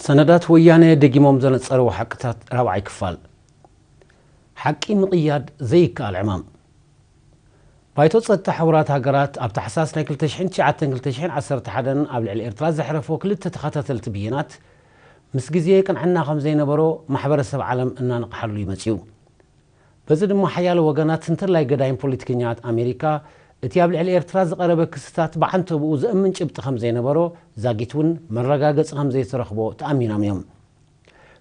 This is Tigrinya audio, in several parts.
ሰነዳት ወያነ ደጊሞም ዘነጸርዎ ሓቅታት፣ ራብዓይ ክፋል። ሓቂ ምቕያድ ዘይከኣል ዕማም። ባይቶ ጸጥታ ሕቡራት ሃገራት ኣብ ታሕሳስ ናይ ክልተ ሽሕን ትሽዓተን ክልተ ሽሕን ዓሰርተ ሓደን ኣብ ልዕሊ ኤርትራ ዘሕረፎ ክልተ ተኸታተልቲ ብይናት፣ ምስ ግዜ ቅንዕና ከም ዘይነበሮ ማሕበረሰብ ዓለም እናነቕሓሉ እዩ መጺኡ። በዚ ድማ ሓያሎ ወገናት፣ እንተላይ ገዳይም ፖለቲከኛታት ኣሜሪካ፣ እቲ ኣብ ልዕሊ ኤርትራ ዝቐረበ ክስታት ብዓንተብኡ ዘእምን ጭብጢ ከም ዘይነበሮ፣ ዛጊት እውን መረጋገጺ ከም ዘይተረኽቦ ተኣሚኖም እዮም።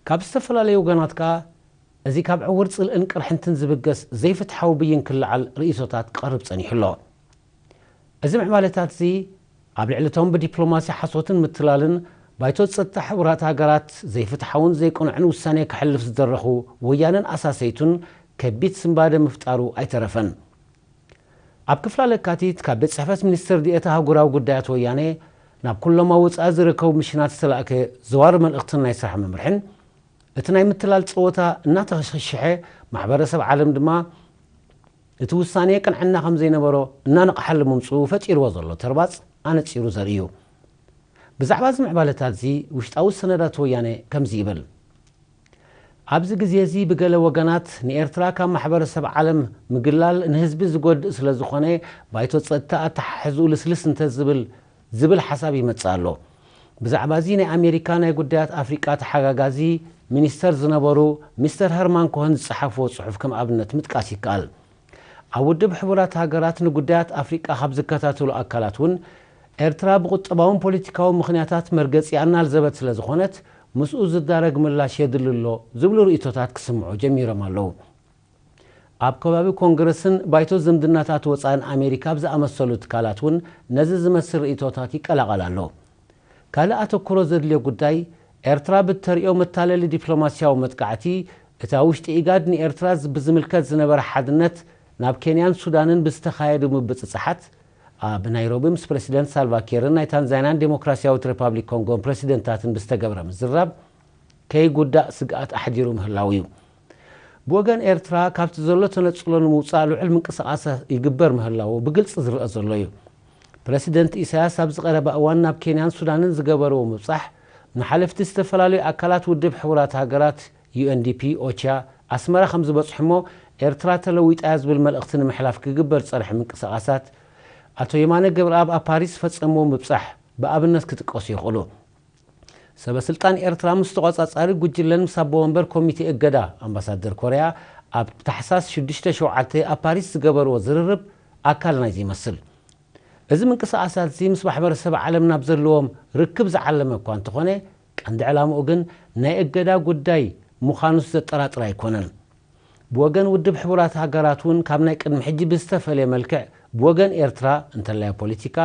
ካብ ዝተፈላለዩ ወገናት ከኣ፣ እዚ ካብ ዕውር ጽልእን ቅርሕንትን ዝብገስ ዘይፍትሓዊ ብይን ክለዓል ርእይቶታት ክቐርብ ጸኒሑ ኣሎ። እዚ ምዕባለታት እዚ፣ ኣብ ልዕሊ እቶም ብዲፕሎማሲ ሓሶትን ምትላልን ባይቶ ጸጥታ ሕቡራት ሃገራት ዘይፍትሓውን ዘይቅኑዕን ውሳኔ ከሕልፍ ዝደረኹ ወያነን ኣሳሰይቱን ከቢድ ስንባደ ምፍጣሩ ኣይተረፈን። ኣብ ክፍላ ለካቲት ካብ ቤት ጽሕፈት ሚኒስትር ዲኤታ ኣህጉራዊ ጉዳያት ወያነ ናብ ኩሎም ኣብ ወጻኢ ዝርከቡ ሚሽናት ዝተላእከ ዘዋሪ መልእኽትን ናይ ስራሕ መምርሕን፣ እቲ ናይ ምትላል ጸወታ እናተኸሽሐ፣ ማሕበረሰብ ዓለም ድማ እቲ ውሳኔ ቅንዕና ከም ዘይነበሮ እናነቕሓሉ ምምጽኡ ፈጢርዎ ዘሎ ተርባጽ ኣነጺሩ ዘርኢ እዩ። ብዛዕባ እዚ ምዕባለታት እዚ ውሽጣዊ ሰነዳት ወያነ ከምዚ ይብል። ኣብዚ ግዜ እዚ ብገለ ወገናት ንኤርትራ ካብ ማሕበረሰብ ዓለም ምግላል ንህዝቢ ዝጎድእ ስለ ዝኾነ፣ ባይቶ ጸጥታ ኣተሓሕዝኡ ልስልስ እንተዝብል ዝብል ሓሳብ ይመጽእ ኣሎ። ብዛዕባ እዚ ናይ ኣሜሪካ ናይ ጉዳያት ኣፍሪቃ ተሓጋጋዚ ሚኒስተር ዝነበሩ ሚስተር ሀርማን ኮሀን ዝጸሓፍዎ ጽሑፍ ከም ኣብነት ምጥቃስ ይከኣል። ኣብ ውድብ ሕቡራት ሃገራት ንጉዳያት ኣፍሪቃ ካብ ዝከታተሉ ኣካላት እውን፣ ኤርትራ ብቁጠባውን ፖለቲካውን ምኽንያታት መርገጺኣ እናልዘበት ስለ ዝኾነት፣ ምስኡ ዝዳረግ ምላሽ የድሊ ኣሎ ዝብሉ ርእይቶታት ክስምዑ ጀሚሮም ኣለዉ። ኣብ ከባቢ ኮንግረስን ባይቶ ዝምድናታት ወጻእን ኣሜሪካ ኣብ ዝኣመሰሉ ትካላት እውን ነዚ ዝመስል ርእይቶታት ይቀላቐል ኣሎ። ካልእ ኣተኩሮ ዘድልዮ ጉዳይ፣ ኤርትራ ብተርእዮ መታለሊ ዲፕሎማስያዊ መጥቃዕቲ፣ እታ ውሽጢ ኢጋድ ንኤርትራ ዝ-፣ ብዝምልከት ዝነበረ ሓድነት ናብ ኬንያን ሱዳንን ብዝተኻየዱ ምብጽጻሓት፣ ኣብ ናይሮቢ ምስ ፕረሲደንት ሳልቫ ኪርን ናይ ታንዛንያን ዴሞክራስያዊት ሪፓብሊክ ኮንጎን ፕረሲደንታትን ብዝተገብረ ምዝራብ፣ ከይጉዳእ ስግኣት ኣሕዲሩ ምህላው እዩ። ብወገን ኤርትራ፣ ካብቲ ዘሎ ተነጽሎ ንምውጻእ ልዑል ምንቅስቓስ ይግበር ምህላው ብግልጺ ዝረኣ ዘሎ እዩ። ፕረሲደንት ኢሳያስ ኣብዚ ቀረባ እዋን ናብ ኬንያን ሱዳንን ዝገበርዎ ምብጻሕ፣ ንሓለፍቲ ዝተፈላለዩ ኣካላት ውድብ ሕቡራት ሃገራት፣ ዩ ኤን ዲ ፒ፣ ኦቻ፣ ኣስመራ ከም ዝበጽሑ እሞ፣ ኤርትራ ተለዊጣ እያ ዝብል መልእኽቲ ንምሕላፍ ክግበር ዝጸንሐ ምንቅስቓሳት፣ ኣቶ የማነ ገብረኣብ ኣብ ፓሪስ ዝፈጸምዎ ምብጻሕ ብኣብነት ክጥቀሱ ይኽእሉ። ሰበ ስልጣን ኤርትራ ምስ ተቖጻጻሪ ጉጅለን ምስ ኣቦ ወንበር ኮሚቴ እገዳ ኣምባሳደር ኮርያ ኣብ ታሕሳስ ሽዱሽተ ሸውዓተ ኣብ ፓሪስ ዝገበርዎ ዝርርብ ኣካል ናይዚ ይመስል። እዚ ምንቅስቓሳት እዚ ምስ ማሕበረሰብ ዓለም ናብ ዘለዎም ርክብ ዝዓለመ እኳ እንተኾነ፣ ቀንዲ ዕላምኡ ግን ናይ እገዳ ጉዳይ ምዃኑስ ዘጠራጥር ኣይኮነን። ብወገን ውድብ ሕቡራት ሃገራት እውን ካብ ናይ ቅድሚ ሕጂ ብዝተፈለየ መልክዕ፣ ብወገን ኤርትራ እንተላይ ኣብ ፖለቲካ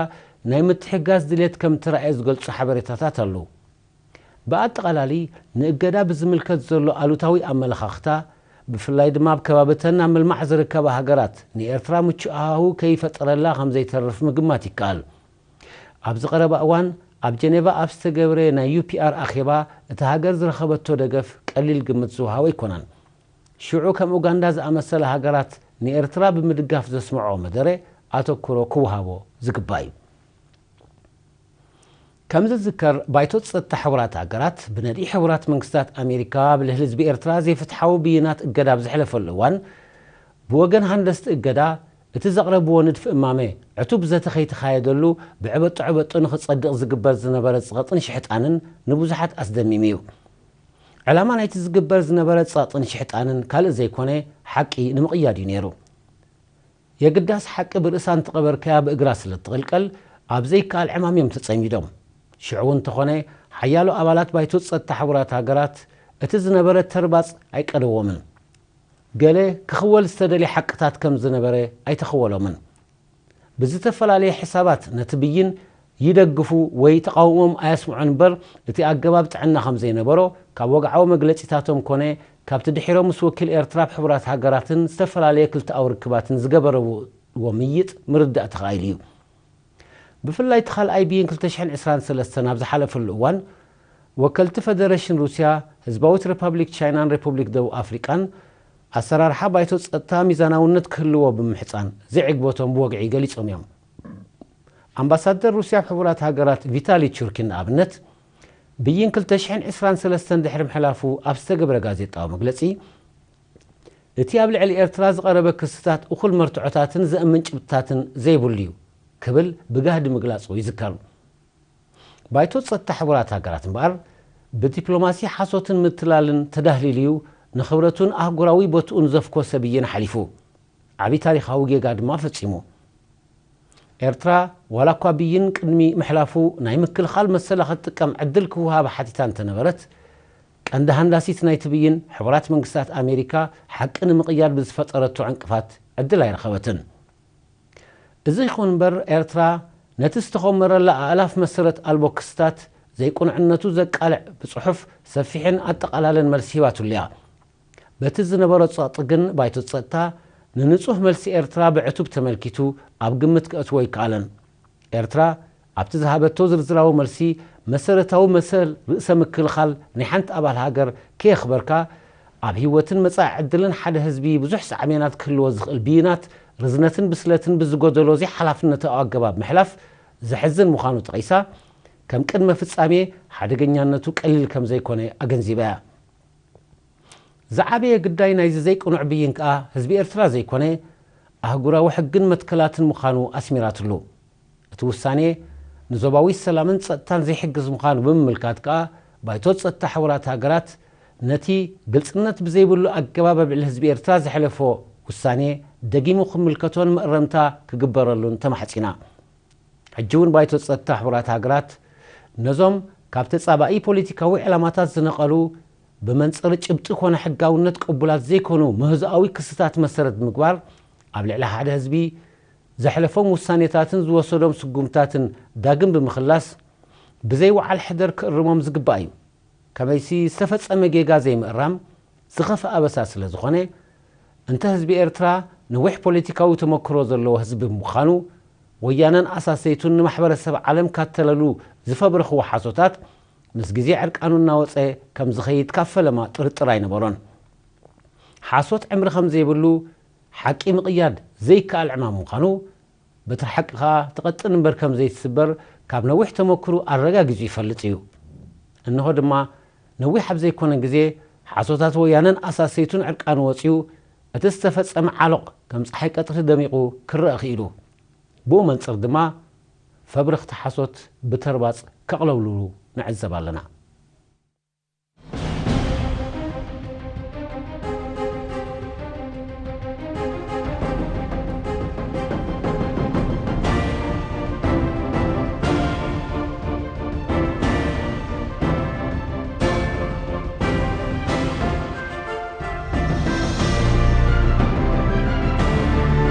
ናይ ምትሕጋዝ ድሌት ከም እተራእየ ዝገልጹ ሓበሬታታት ኣለዉ። ብኣጠቓላሊ፣ ንእገዳ ብዝምልከት ዘሎ ኣሉታዊ ኣመለኻኽታ፣ ብፍላይ ድማ ኣብ ከባብተን ኣብ ምልማዕ ዝርከባ ሃገራት ንኤርትራ ምቹእ ሃዋህው ከይፈጠረላ ከም ዘይተርፍ ምግማት ይከኣል። ኣብዚ ቀረባ እዋን ኣብ ጀኔቫ ኣብ ዝተገብረ ናይ ዩ ፒ ኣር ኣኼባ፣ እታ ሃገር ዝረኸበቶ ደገፍ ቀሊል ግምት ዝወሃቦ ኣይኮነን። ሽዑ ከም ኡጋንዳ ዝኣመሰላ ሃገራት ንኤርትራ ብምድጋፍ ዘስምዖ መደረ ኣተኩሮ ክወሃቦ ዝግባእ እዩ። ከም ዝዝከር፣ ባይቶ ጸጥታ ሕቡራት ሃገራት ብነድኢ ሕቡራት መንግስታት ኣሜሪካ ኣብ ልዕሊ ህዝቢ ኤርትራ ዘይፍትሓዊ ብይናት እገዳ ኣብ ዘሕለፈሉ እዋን፣ ብወገን ሃንደስቲ እገዳ እቲ ዘቕረብዎ ንድፊ እማመ ዕቱብ ዘተ ከይተኻየደሉ ብዕበጦ ዕበጦ ንኽጸድቕ ዝግበር ዝነበረ ጸቕጥን ሽሕጣንን ንብዙሓት ኣስደሚሙ እዩ። ዕላማ ናይቲ ዝግበር ዝነበረ ጸቕጥን ሽሕጣንን ካልእ ዘይኮነ፣ ሓቂ ንምቕያድ እዩ ነይሩ። የግዳስ፣ ሓቂ ብርእሳ እንተቐበርካያ ብእግራ ስለ እትቕልቀል፣ ኣብ ዘይከኣል ዕማም እዮም ተጸሚዶም። ሽዑ እውን እንተኾነ፣ ሓያሎ ኣባላት ባይቶ ጸጥታ ሕቡራት ሃገራት እቲ ዝነበረ ተርባጽ ኣይቀደዎምን። ገለ ክኽወል ዝተደልየ ሓቅታት ከም ዝነበረ ኣይተኸወሎምን። ብዝተፈላለየ ሕሳባት ነቲ ብይን ይደግፉ ወይ ተቓውሞኦም ኣየስምዑን እምበር፣ እቲ ኣገባብ ጥዕና ከም ዘይነበሮ ካብ ወግዓዊ መግለጺታቶም ኮነ ካብቲ ድሒሮም ምስ ወኪል ኤርትራ ኣብ ሕቡራት ሃገራትን ዝተፈላለየ ክልተኣዊ ርክባትን ዝገበርዎ ምይይጥ ምርዳእ ተኻኢሉ እዩ። ብፍላይ እቲ ካልኣይ ብይን ክልተ ሽሕን ዕስራን ሰለስተን ኣብ ዝሓለፈሉ እዋን፣ ወከልቲ ፈደረሽን ሩስያ፣ ህዝባዊት ሪፓብሊክ ቻይናን ሪፓብሊክ ደቡብ ኣፍሪቃን ኣሰራርሓ ባይቶ ጸጥታ ሚዛናውነት ክህልዎ ብምሕጻን ዘይዕግበቶም ብወግዒ ገሊጾም እዮም። ኣምባሳደር ሩስያ ኣብ ሕቡራት ሃገራት ቪታሊ ቹርኪን ንኣብነት፣ ብይን ክልተ ሽሕን ዕስራን ሰለስተን ድሕሪ ምሕላፉ ኣብ ዝተገብረ ጋዜጣዊ መግለጺ፣ እቲ ኣብ ልዕሊ ኤርትራ ዝቐረበ ክስታት እኹል መርትዖታትን ዘእምን ጭብጥታትን ዘይብሉ እዩ ክብል ብጋህዲ ምግላጹ ይዝከር። ባይቶ ጸጥታ ሕቡራት ሃገራት እምበኣር ብዲፕሎማሲ ሓሶትን ምትላልን ተዳህሊሉ እዩ ንኽብረቱን ኣህጉራዊ ቦትኡን ዘፍኮሰ ብይን ሓሊፉ። ዓቢ ታሪኻዊ ጌጋ ድማ ፈጺሙ። ኤርትራ ዋላ እኳ ብይን ቅድሚ ምሕላፉ ናይ ምክልኻል መሰላ ክትጥቀም ዕድል ክወሃባ ሓቲታ እንተነበረት፣ ቀንዲ ሃንዳሲት ናይቲ ብይን ሕቡራት መንግስታት ኣሜሪካ ሓቂ ንምቕያድ ብዝፈጠረቶ ዕንቅፋት ዕድል ኣይረኸበትን። እዚ ይኹን እምበር ኤርትራ ነቲ ዝተኾመረላ ኣእላፍ መሰረት ኣልቦ ክስታት ዘይቅኑዕነቱ ዘቃልዕ ብጽሑፍ ሰፊሕን ኣጠቓላለን መልሲ ሂባትሉ እያ። በቲ ዝነበሮ ጸቕጢ ግን ባይቶ ጸጥታ ንንጹህ መልሲ ኤርትራ ብዕቱብ ተመልኪቱ ኣብ ግምት ከእትዎ ኣይከኣለን። ኤርትራ ኣብቲ ዝሃበቶ ዝርዝራዊ መልሲ መሰረታዊ መሰል ርእሰ ምክልኻል ናይ ሓንቲ ኣባል ሃገር ከየኽበርካ ኣብ ህይወትን መጻኢ ዕድልን ሓደ ህዝቢ ብዙሕ ሳዕቤናት ክህልዎ ዝኽእል ብይናት ርዝነትን ብስለትን ብዝጎደሎ ዘይሓላፍነታዊ ኣገባብ ምሕላፍ ዘሕዝን ምዃኑ ጠቒሳ፣ ከም ቅድመ ፍጻሜ ሓደገኛነቱ ቀሊል ከም ዘይኮነ ኣገንዚባ እያ። ዝዓበየ ግዳይ ናይዚ ዘይቅኑዕ ብይን ከኣ ህዝቢ ኤርትራ ዘይኮነ ኣህጉራዊ ሕግን መትከላትን ምዃኑ ኣስሚራትሉ። እቲ ውሳኔ ንዞባዊ ሰላምን ጸጥታን ዘይሕግዝ ምዃኑ ብምምልካት ከኣ ባይቶ ጸጥታ ሕቡራት ሃገራት ነቲ ግልጽነት ብዘይብሉ ኣገባብ ኣብ ልዕሊ ህዝቢ ኤርትራ ዘሕለፎ ውሳኔ ደጊሙ ክምልከቶን መእረምታ ክግበረሉን ተማሕጺና። ሕጂ እውን ባይቶ ጸጥታ ሕቡራት ሃገራት ነዞም ካብ ተጻባኢ ፖለቲካዊ ዕላማታት ዝነቐሉ ብመንጽር ጭብጢ ኮነ ሕጋውነት ቅቡላት ዘይኮኑ ምህዞኣዊ ክስታት መሰረት ብምግባር ኣብ ልዕሊ ሓደ ህዝቢ ዘሕለፎም ውሳኔታትን ዝወሰዶም ስጉምታትን ዳግም ብምኽላስ ብዘይ ወዓል ሕደር ክእርሞም ዝግባእ እዩ። ከመይሲ ዝተፈጸመ ጌጋ ዘይምእራም ዝኸፍእ ኣበሳ ስለ ዝኾነ፣ እንተ ህዝቢ ኤርትራ ነዊሕ ፖለቲካዊ ተመክሮ ዘለዎ ህዝቢ ብምዃኑ፣ ወያነን ኣሳሰይቱን ንማሕበረሰብ ዓለም ካተለሉ ዝፈብረኽዎ ሓሶታት ምስ ግዜ ዕርቃኑ እናወጸ ከም ዝኸይድ ካብ ፈለማ ጥርጥር ኣይነበሮን። ሓሶት ዕምሪ ከም ዘይብሉ፣ ሓቂ ምቕያድ ዘይከኣል ዕማም ምዃኑ፣ በትሪ ሓቂ ከኣ ትቐጥን እምበር ከም ዘይትስበር ካብ ነዊሕ ተመክሩ ኣረጋጊጹ ይፈልጥ እዩ። እንሆ ድማ ነዊሕ ኣብ ዘይኮነ ግዜ ሓሶታት ወያነን ኣሳሰይቱን ዕርቃኑ ወጺኡ፣ እቲ ዝተፈጸመ ዓሎቕ ከም ጸሓይ ቀትሪ ደሚቑ ክረኣ ክኢሉ። ብኡ መንጽር ድማ ፈብረኽቲ ሓሶት ብተርባጽ ከቕለብልሉ ንዕዘብ ኣለና።